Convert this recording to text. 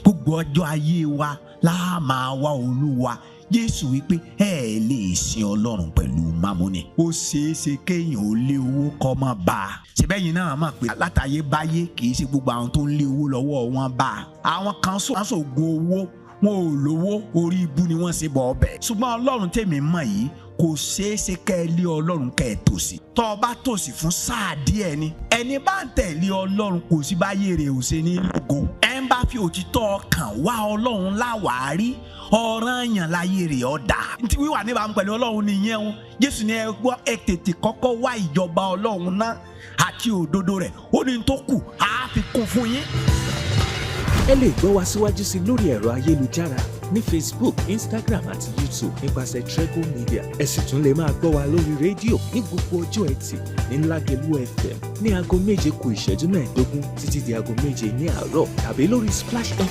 Gbogbo ọjọ́ ayé wa la máa wá Olúwa. Jésù wípé ẹ lè sin Ọlọ́run pẹ̀lú mámúni. Ó ṣeé ṣe kéèyàn ó lé owó kọ́ mọ́ bá a. Ṣèbẹ́yìn náà mọ̀ pé látàyè báyé, kì í ṣe gbogbo àwọn tó ń lé owó lọ́wọ́ wọn bá a. Àwọn kan sògùn owó, wọn ò lówó, orí ibu ni wọ́n ṣe bọ̀ ọbẹ̀. Ṣùgbọ́n Ọlọ́run tèmi mọ̀ yìí, kò ṣeé ṣe kẹ́ ẹ lé Ọlọ́run kẹ́ ẹ tòṣì. Tọ́ ọ bá tòṣì fún sáà díẹ̀ ni. Ẹni bá ń tẹ̀lé Ọlọ́run, kò sí báyé rẹ̀ ò ṣe ní lógo. Ẹ ń bá fi òtítọ́ ọkàn wá Ọlọ́run láwàárí, ọ̀ràn yàn láyé rẹ̀ ọ̀dà. Ntí wíwà níbàámu pẹ̀lú Ọlọ́run nìyẹn o. Jésù ní ẹ gbọ́, ẹ tètè kọ́kọ́ wá ìjọba Ọlọ́run náà àti òdodo rẹ̀, ó ní tó kù á fi kún fún yín. Ẹ lè gbọ́ wa síwájú sí lórí ẹ̀rọ ayélujára ní Facebook, Instagram àti YouTube nípasẹ̀ Trego Media. Ẹ sì tún lè máa gbọ́ wa lórí rédíò ní gbogbo ọjọ́ Ẹtì ní Lágelú FM ní aago 6:45 títí di aago 7 ní àárọ̀, tàbí lórí Splash FM.